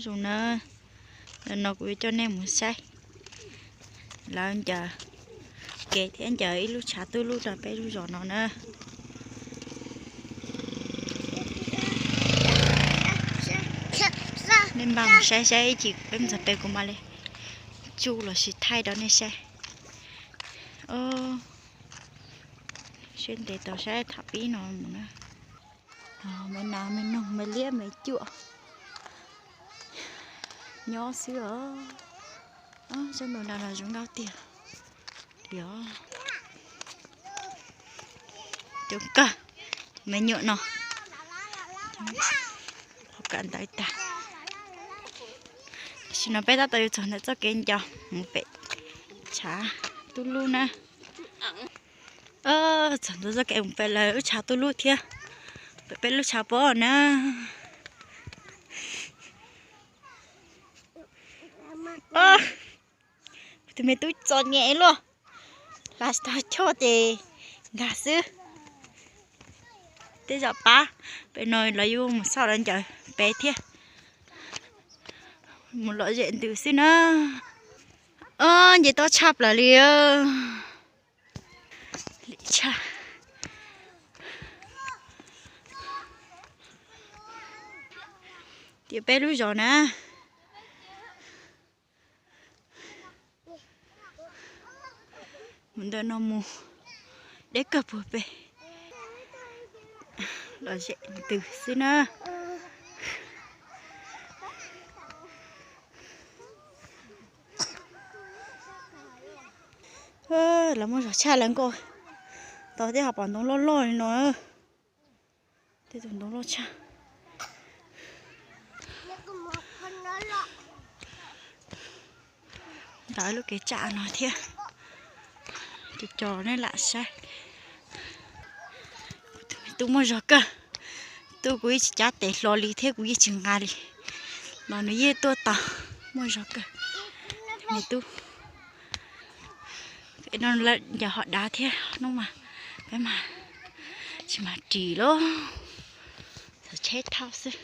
Zoo na, no kuv yuav coj nej mus saib lawv ncaws kev thiab ncaws ib lub tshav tub lub rau peb lub zos no na. Nej npaj mus saib saib ib chim peb mus txog pem kuv mam li tsuj los sis thaij rau nej saib. Siab ntev tau saib tham pib no mus na. Me nas me noog me liab me cuam nyob xwb os. Sab ntu no los zoo nkauj tiag. Yog coob kawg, me nyuam no qhov kawm ntawv tag. Tam sim no peb tab tom yuav txog ntawm txoj kev ncaws mus pem tshav tub lub na. Txog ntawm txoj kev mus pem lawv lub tshav tub lub thiab, pem peb lub tshav pob na. Tus me tub txom nyem luaj, hla tsis tau choj ces nkag xwb. Tej zaum pab pem no los yuav mus xauj lawv ncaws pem thiab. Mus lom zem ntws xwb na. Nce toj tshaj plaws li. Lim tshaj. Tias peb lub zos na. Mus ntawm no mus deb kawg puag pem, lom zem ntws xwb na. Lawv muaj zog tshaj lawv nkaus tau tej hauv paus ntoo loj loj li no. Tej tus ntoo loj tshaj. Ntawm lub kev tsam no thiab. Cov cov nej lam saib. Tus me tub muaj zog kawg, tub kuv yeej tsis cav tes hlo li thiab kuv yeej tsis nqa li, los nws yeej tuaj tau, muaj zog kawg. Me tub, no lawv ncaws hom dav thiab, hnub mas peb mas tsis mas ris lauj, txhawm tsheb thauj xwb.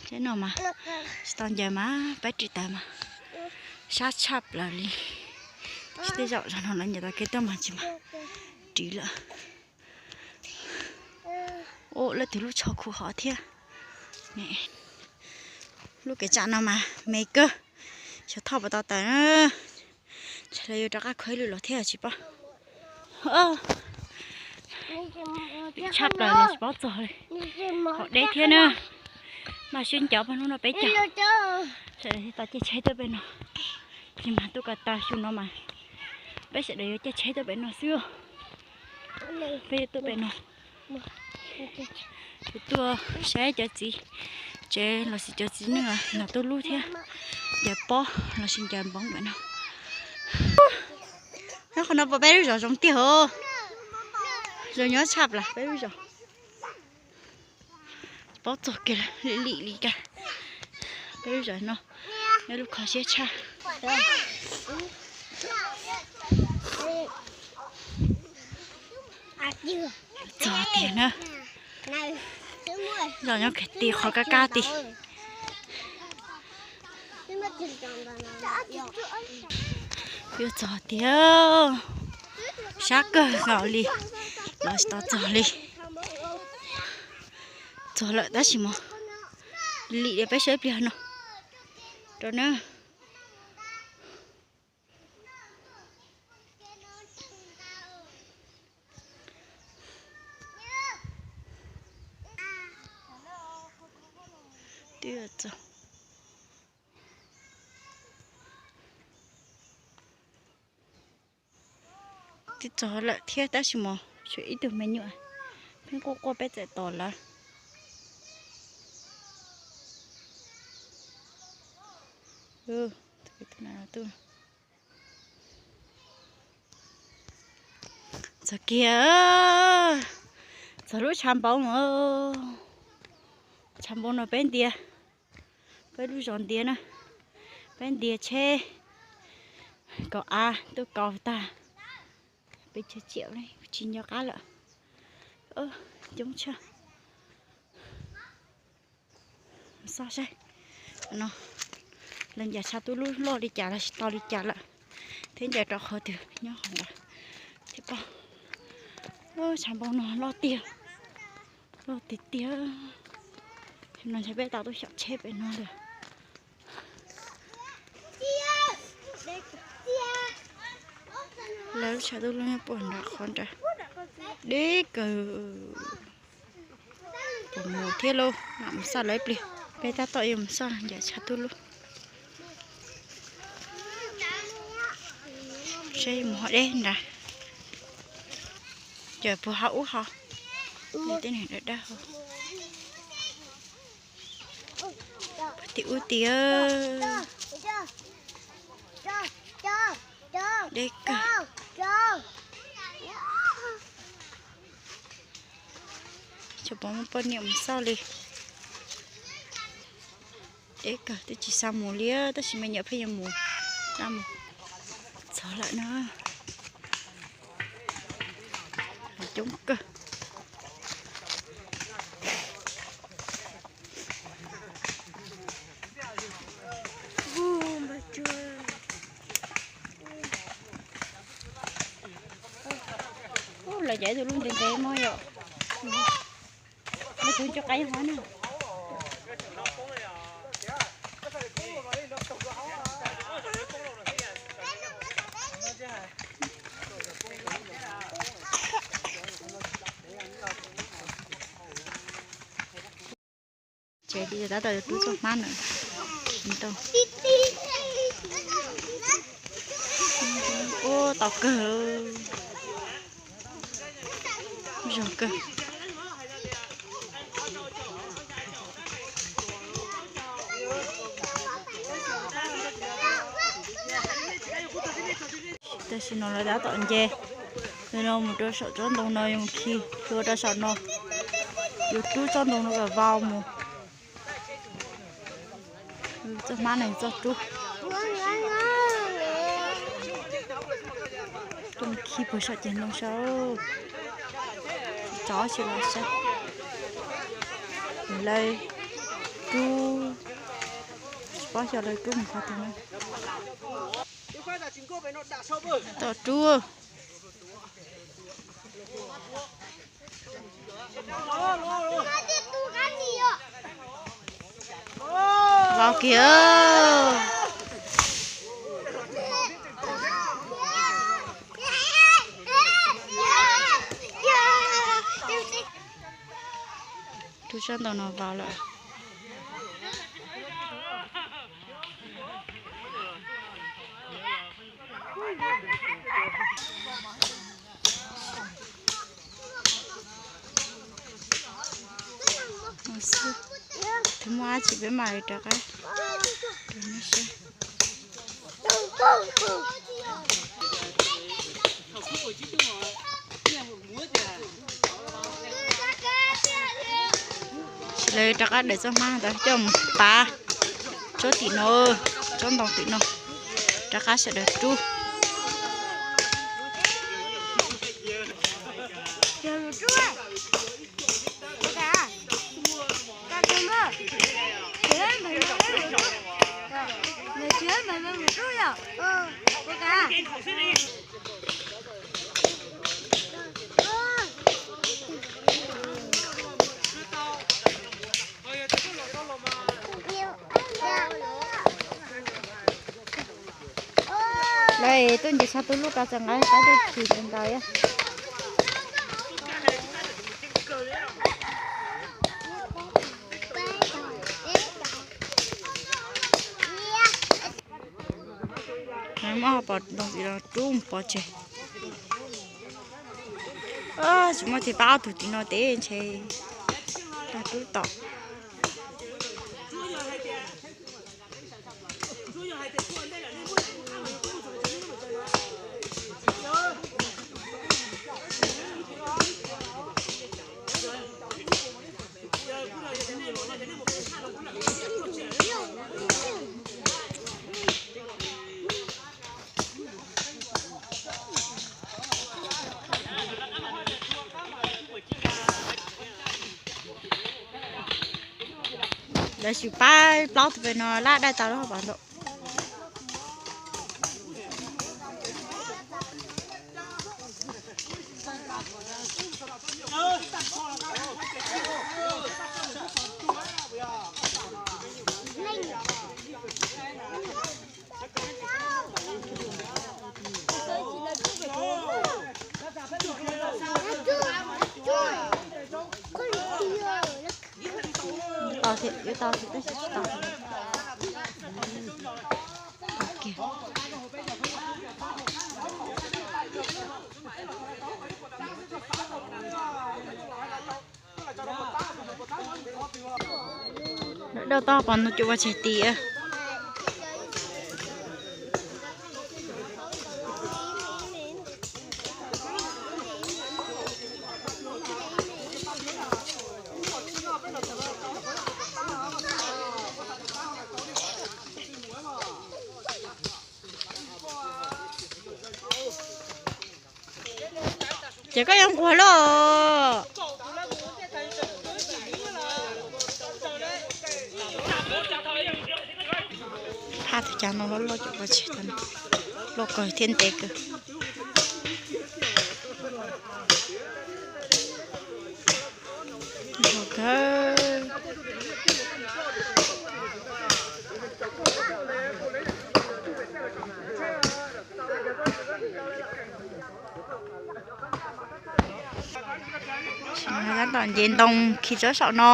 Tsheb no mas tsis tau ncaws mas peb ris tawv mas sab tshaj plaws li. Tsis tej zaum zog no lawv ncaws tau kev tuaj mas tsis mas ris lawm. Ua lawv tus lub tsho khuv hov thiab. Lub kev tsam no mas me kawg, xyov thauj puas tau tawm na. Ntshe lawv yuav rov qab khuab lwm los thiab tsis paub. Tshaj plaws los tsis paub txog li. Hom deb thiab na. Maj siab ncav pab hnub no peb caug. Sawv daws tau caij tsheb tuaj pem no. Tsis mas tuaj ko taw xyoo no mas peb sawv daws yuav caij tsheb tuaj pem no xwb. Peb yuav tuaj pem no, yuav tuaj saib cov txiv tsev lossis cov txiv neej ncaws tub lub thiab ncaws pob lossis ncaws npoo pem no. Qhov no puas peb lub zos zoo tiag os. Zoo nyob tshaj plaws peb lub zos. Paub txog kiag lim lim li cas. Peb lub zos no, nyob lub kho siab tshaj. Txog tiag na. Zos nyob kiag tim qhov kab kab tim. Yuav txog tiag, sab kawg nkaus li, los tsis tau txog li. Txog lawm tab sis mas lim li peb saib pliag no rau na. Twb txog, twb txog lawm thiab tab sis mas tshuav ib tug me nyuam pheej quaj quaj peb txawm tos lawv. Txog kiag, txog lub tshav npoo. Tshav npoo no peb ntiav, peb lub zos ntiav na, peb ntiav tsheb kaum av tuaj kaus tag, peb chaw ciam tsis nco qab lawm. Coob tshaj. Xauj saib, No, lawv ncaws tshav tuj lub loj li cas los tsis tau li cas lawm, thiab ncaws rau qhov twg nyob qhov ntawd thiab pob. Tshav npoo no loj tiag, loj tiag tiag. No ntshe peb tau tuaj xyom tsheb pem no lawm. Lawv lub tshav tuj lub nyob puag nram qhov nrad, deb kawg. Puas mus thiab lauj, mam mus xauj lawv ib pliag. Peb tab tom yuav mus xauj ncaws tshav tuj lub. Seb mus ho deb nrad. Ces puag hauv ub ho, tej neeg dawb dawb hauv. Tim ub tim, deb kawg. Tsis pom muaj poj niam mus xauj li. Deb kawg, twb tsis xav mus li tab sis me nyuam pheej yuav mus, mus txog lawm na. Coob kawg. Lawv cov tus lub ntev ntev mog yom. Lawv tus cov qaib hov na. Tsev li tab tom yuav rub txoj hmab na. Ua tau kawg, zoo kawg. Tam sim no lawv tab tom nce no mus rau saum tsob ntoo no, yuav khi hlua rau saum no, yuav rub tsob ntoo no kom vau mus. Txoj hmab no txoj rub. Tuaj khi puag saum ceg ntoo saud. Tov tsis los saib. Lawv rub, tsis paub xyov lawv rub mus qhov twg na. Tom rub. Vau kiag. Rub tsob ntoo no vau lawm. Tus muaj dab tsi peb mam li rov qab rau nej saib. Tab sis lawv rov qab daws txoj hmab ntawd coj mus tav tsob tim no, tsob ntoo tim no, rov qab sawv daws rub. Lawv tuaj nce tshaj tub lub ko txawm nqa qab tuaj chim ntau ntau. Muab pom ntoo tim no rub mus pov tseg. Tsis muaj tes pab ob tug tim no tes ntshe rub tom. Lawv sim pab plaub tus pem no lab dai tau lub hauv paus ntaum. Tau thiab, yuav tau thiab tab sis tsis tau. Lawv daj toj pov no cov ua tseg ti. Ces koj yuav nquag lauj. Phaj tug cav no loj loj cov pov tseg, loj kawg thiab ntev kawg. Tab tom nce ntoo khi tsob saum no.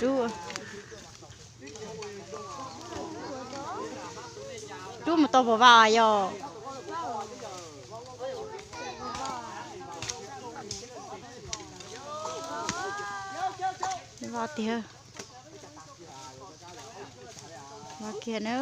Rub, rub mus tau puas vas yog? Vas tiag, vas kiag na.